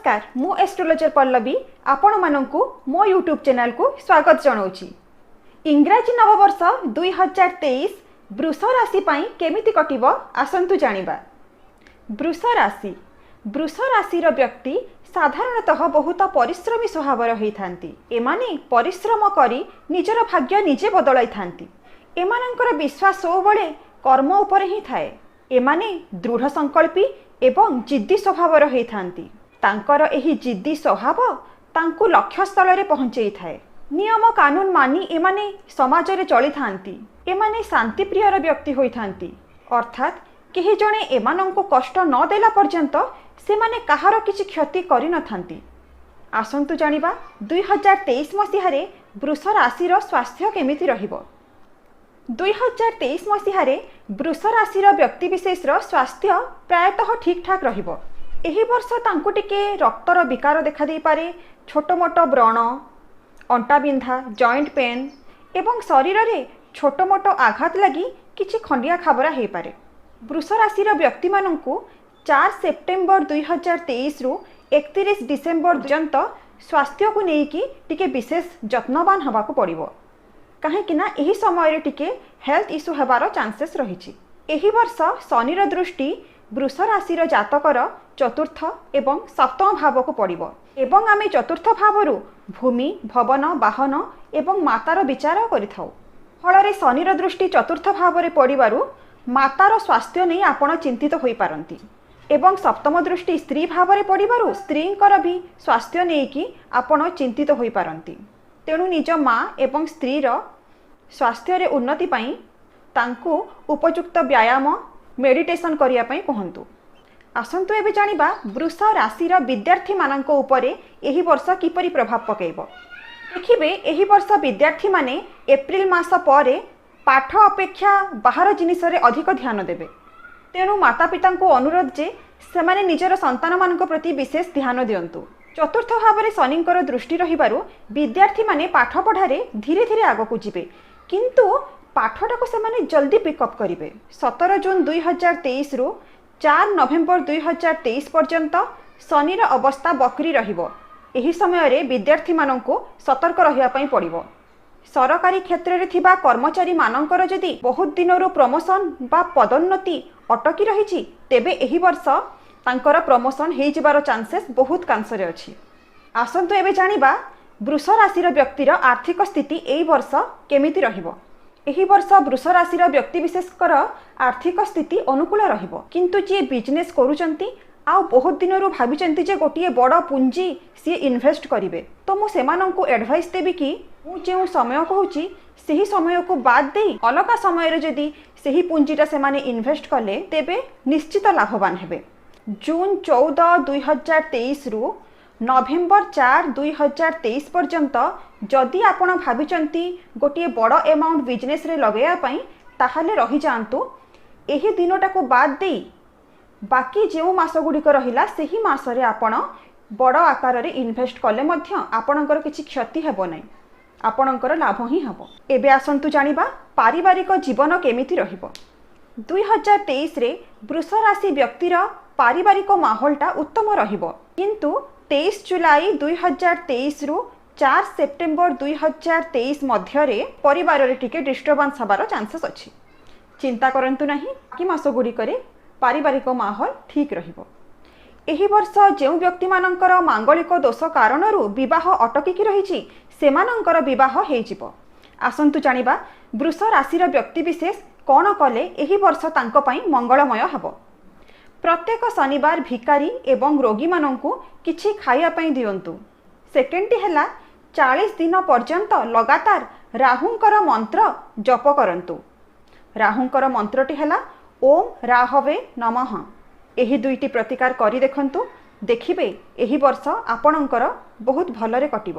ନମସ୍କାର, ମୁଁ ଏଷ୍ଟ୍ରୋଲୋଜର ପଲ୍ଲବୀ ଆପଣମାନଙ୍କୁ ମୋ ୟୁଟ୍ୟୁବ୍ ଚ୍ୟାନେଲକୁ ସ୍ୱାଗତ ଜଣାଉଛି। ଇଂରାଜୀ ନବବର୍ଷ 2023 ବୃଷ ରାଶି ପାଇଁ କେମିତି କଟିବ, ଆସନ୍ତୁ ଜାଣିବା। ବୃଷ ରାଶି। ବୃଷ ରାଶିର ବ୍ୟକ୍ତି ସାଧାରଣତଃ ବହୁତ ପରିଶ୍ରମୀ ସ୍ୱଭାବର ହୋଇଥାନ୍ତି। ଏମାନେ ପରିଶ୍ରମ କରି ନିଜର ଭାଗ୍ୟ ନିଜେ ବଦଳାଇଥାନ୍ତି। ଏମାନଙ୍କର ବିଶ୍ୱାସ ସବୁବେଳେ କର୍ମ ଉପରେ ହିଁ ଥାଏ। ଏମାନେ ଦୃଢ଼ ସଂକଳ୍ପୀ ଏବଂ ଜିଦ୍ଦି ସ୍ୱଭାବର ହୋଇଥାନ୍ତି। ତାଙ୍କର ଏହି ଜିଦ୍ଦି ସ୍ୱଭାବ ତାଙ୍କୁ ଲକ୍ଷ୍ୟସ୍ଥଳରେ ପହଞ୍ଚେଇଥାଏ। ନିୟମ କାନୁନ ମାନି ଏମାନେ ସମାଜରେ ଚଳିଥାନ୍ତି। ଏମାନେ ଶାନ୍ତିପ୍ରିୟର ବ୍ୟକ୍ତି ହୋଇଥାନ୍ତି, ଅର୍ଥାତ୍ କେହି ଜଣେ ଏମାନଙ୍କୁ କଷ୍ଟ ନ ଦେଲା ପର୍ଯ୍ୟନ୍ତ ସେମାନେ କାହାର କିଛି କ୍ଷତି କରିନଥାନ୍ତି। ଆସନ୍ତୁ ଜାଣିବା, 2023 ମସିହାରେ ବୃଷ ରାଶିର ସ୍ୱାସ୍ଥ୍ୟ କେମିତି ରହିବ। 2023 ମସିହାରେ ବୃଷ ରାଶିର ବ୍ୟକ୍ତିବିଶେଷର ସ୍ୱାସ୍ଥ୍ୟ ପ୍ରାୟତଃ ଠିକ୍ଠାକ୍ ରହିବ। ଏହି ବର୍ଷ ତାଙ୍କୁ ଟିକେ ରକ୍ତର ବିକାର ଦେଖାଦେଇପାରେ। ଛୋଟ ମୋଟ ବ୍ରଣ, ଅଣ୍ଟା ବିନ୍ଧା, ଜଏଣ୍ଟ ପେନ୍ ଏବଂ ଶରୀରରେ ଛୋଟ ମୋଟ ଆଘାତ ଲାଗି କିଛି ଖଣ୍ଡିଆ ଖାବରା ହୋଇପାରେ। ବୃଷ ରାଶିର ବ୍ୟକ୍ତିମାନଙ୍କୁ 4 ସେପ୍ଟେମ୍ବର 2023ରୁ 31 ଡିସେମ୍ବର ପର୍ଯ୍ୟନ୍ତ ସ୍ୱାସ୍ଥ୍ୟକୁ ନେଇକି ଟିକେ ବିଶେଷ ଯତ୍ନବାନ ହେବାକୁ ପଡ଼ିବ, କାହିଁକି ନା ଏହି ସମୟରେ ଟିକେ ହେଲ୍ଥ ଇସ୍ୟୁ ହେବାର ଚାନ୍ସେସ୍ ରହିଛି। ଏହି ବର୍ଷ ଶନିର ଦୃଷ୍ଟି ବୃଷ ରାଶିର ଜାତକର ଚତୁର୍ଥ ଏବଂ ସପ୍ତମ ଭାବକୁ ପଡ଼ିବ ଏବଂ ଆମେ ଚତୁର୍ଥ ଭାବରୁ ଭୂମି, ଭବନ, ବାହନ ଏବଂ ମାତାର ବିଚାର କରିଥାଉ। ଫଳରେ ଶନିର ଦୃଷ୍ଟି ଚତୁର୍ଥ ଭାବରେ ପଡ଼ିବାରୁ ମାତାର ସ୍ୱାସ୍ଥ୍ୟ ନେଇ ଆପଣ ଚିନ୍ତିତ ହୋଇପାରନ୍ତି ଏବଂ ସପ୍ତମ ଦୃଷ୍ଟି ସ୍ତ୍ରୀ ଭାବରେ ପଡ଼ିବାରୁ ସ୍ତ୍ରୀଙ୍କର ବି ସ୍ୱାସ୍ଥ୍ୟ ନେଇକି ଆପଣ ଚିନ୍ତିତ ହୋଇପାରନ୍ତି। ତେଣୁ ନିଜ ମା ଏବଂ ସ୍ତ୍ରୀର ସ୍ୱାସ୍ଥ୍ୟରେ ଉନ୍ନତି ପାଇଁ ତାଙ୍କୁ ଉପଯୁକ୍ତ ବ୍ୟାୟାମ, ମେଡ଼ିଟେସନ୍ କରିବା ପାଇଁ କୁହନ୍ତୁ। ଆସନ୍ତୁ ଏବେ ଜାଣିବା, ବୃଷ ରାଶିର ବିଦ୍ୟାର୍ଥୀମାନଙ୍କ ଉପରେ ଏହି ବର୍ଷ କିପରି ପ୍ରଭାବ ପକାଇବ। ଦେଖିବେ, ଏହି ବର୍ଷ ବିଦ୍ୟାର୍ଥୀମାନେ ଏପ୍ରିଲ ମାସ ପରେ ପାଠ ଅପେକ୍ଷା ବାହାର ଜିନିଷରେ ଅଧିକ ଧ୍ୟାନ ଦେବେ। ତେଣୁ ମାତା ପିତାଙ୍କୁ ଅନୁରୋଧ ଯେ ସେମାନେ ନିଜର ସନ୍ତାନମାନଙ୍କ ପ୍ରତି ବିଶେଷ ଧ୍ୟାନ ଦିଅନ୍ତୁ। ଚତୁର୍ଥ ଭାବରେ ଶନିଙ୍କର ଦୃଷ୍ଟି ରହିବାରୁ ବିଦ୍ୟାର୍ଥୀମାନେ ପାଠ ପଢ଼ାରେ ଧୀରେ ଧୀରେ ଆଗକୁ ଯିବେ, କିନ୍ତୁ ପାଠଟାକୁ ସେମାନେ ଜଲ୍ଦି ପିକଅପ୍ କରିବେ। 17 ଜୁନ୍ 2023ରୁ 4 ନଭେମ୍ବର 2023 ପର୍ଯ୍ୟନ୍ତ ଶନିର ଅବସ୍ଥା ବକ୍ରି ରହିବ। ଏହି ସମୟରେ ବିଦ୍ୟାର୍ଥୀମାନଙ୍କୁ ସତର୍କ ରହିବା ପାଇଁ ପଡ଼ିବ। ସରକାରୀ କ୍ଷେତ୍ରରେ ଥିବା କର୍ମଚାରୀମାନଙ୍କର ଯଦି ବହୁତ ଦିନରୁ ପ୍ରମୋସନ୍ ବା ପଦୋନ୍ନତି ଅଟକି ରହିଛି, ତେବେ ଏହି ବର୍ଷ ତାଙ୍କର ପ୍ରମୋସନ୍ ହେଇଯିବାର ଚାନ୍ସେସ୍ ବହୁତ କାଂଶରେ ଅଛି। ଆସନ୍ତୁ ଏବେ ଜାଣିବା, ବୃଷ ରାଶିର ବ୍ୟକ୍ତିର ଆର୍ଥିକ ସ୍ଥିତି ଏଇ ବର୍ଷ କେମିତି ରହିବ। ଏହି ବର୍ଷ ବୃଷ ରାଶିର ବ୍ୟକ୍ତିବିଶେଷଙ୍କର ଆର୍ଥିକ ସ୍ଥିତି ଅନୁକୂଳ ରହିବ। କିନ୍ତୁ ଯିଏ ବିଜନେସ୍ କରୁଛନ୍ତି ଆଉ ବହୁତ ଦିନରୁ ଭାବିଛନ୍ତି ଯେ ଗୋଟିଏ ବଡ଼ ପୁଞ୍ଜି ସିଏ ଇନଭେଷ୍ଟ କରିବେ, ତ ମୁଁ ସେମାନଙ୍କୁ ଆଡ଼ଭାଇସ୍ ଦେବି କି ମୁଁ ଯେଉଁ ସମୟ କହୁଛି, ସେହି ସମୟକୁ ବାଦ ଦେଇ ଅଲଗା ସମୟରେ ଯଦି ସେହି ପୁଞ୍ଜିଟା ସେମାନେ ଇନଭେଷ୍ଟ କଲେ, ତେବେ ନିଶ୍ଚିତ ଲାଭବାନ ହେବେ। ଜୁନ୍ 14 2023ରୁ ନଭେମ୍ବର 4 2023 ପର୍ଯ୍ୟନ୍ତ ଯଦି ଆପଣ ଭାବିଛନ୍ତି ଗୋଟିଏ ବଡ଼ ଏମାଉଣ୍ଟ ବିଜନେସ୍ରେ ଲଗାଇବା ପାଇଁ, ତାହେଲେ ରହିଯାଆନ୍ତୁ। ଏହି ଦିନଟାକୁ ବାଦ ଦେଇ ବାକି ଯେଉଁ ମାସ ଗୁଡ଼ିକ ରହିଲା, ସେହି ମାସରେ ଆପଣ ବଡ଼ ଆକାରରେ ଇନଭେଷ୍ଟ କଲେ ମଧ୍ୟ ଆପଣଙ୍କର କିଛି କ୍ଷତି ହେବ ନାହିଁ, ଆପଣଙ୍କର ଲାଭ ହିଁ ହେବ। ଏବେ ଆସନ୍ତୁ ଜାଣିବା, ପାରିବାରିକ ଜୀବନ କେମିତି ରହିବ। 2023ରେ ବୃଷ ରାଶି ବ୍ୟକ୍ତିର ପାରିବାରିକ ମାହୋଲଟା ଉତ୍ତମ ରହିବ। କିନ୍ତୁ 23 ଜୁଲାଇ 2023ରୁ 4 ସେପ୍ଟେମ୍ବର 2023 ମଧ୍ୟରେ ପରିବାରରେ ଟିକେ ଡିଷ୍ଟର୍ବାନ୍ସ ହେବାର ଚାନ୍ସେସ୍ ଅଛି। ଚିନ୍ତା କରନ୍ତୁ ନାହିଁ, ବାକି ମାସ ଗୁଡ଼ିକରେ ପାରିବାରିକ ମାହୋଲ ଠିକ୍ ରହିବ। ଏହି ବର୍ଷ ଯେଉଁ ବ୍ୟକ୍ତିମାନଙ୍କର ମାଙ୍ଗଳିକ ଦୋଷ କାରଣରୁ ବିବାହ ଅଟକିକି ରହିଛି, ସେମାନଙ୍କର ବିବାହ ହେଇଯିବ। ଆସନ୍ତୁ ଜାଣିବା, ବୃଷ ରାଶିର ବ୍ୟକ୍ତିବିଶେଷ କ'ଣ କଲେ ଏହି ବର୍ଷ ତାଙ୍କ ପାଇଁ ମଙ୍ଗଳମୟ ହେବ। ପ୍ରତ୍ୟେକ ଶନିବାର ଭିକାରୀ ଏବଂ ରୋଗୀମାନଙ୍କୁ କିଛି ଖାଇବା ପାଇଁ ଦିଅନ୍ତୁ। ସେକେଣ୍ଡଟି ହେଲା, 40 ଦିନ ପର୍ଯ୍ୟନ୍ତ ଲଗାତାର ରାହୁଙ୍କର ମନ୍ତ୍ର ଜପ କରନ୍ତୁ। ରାହୁଙ୍କର ମନ୍ତ୍ରଟି ହେଲା ଓମ୍ ରାହବେ ନମଃ। ଏହି ଦୁଇଟି ପ୍ରତିକାର କରି ଦେଖନ୍ତୁ, ଦେଖିବେ ଏହି ବର୍ଷ ଆପଣଙ୍କର ବହୁତ ଭଲରେ କଟିବ।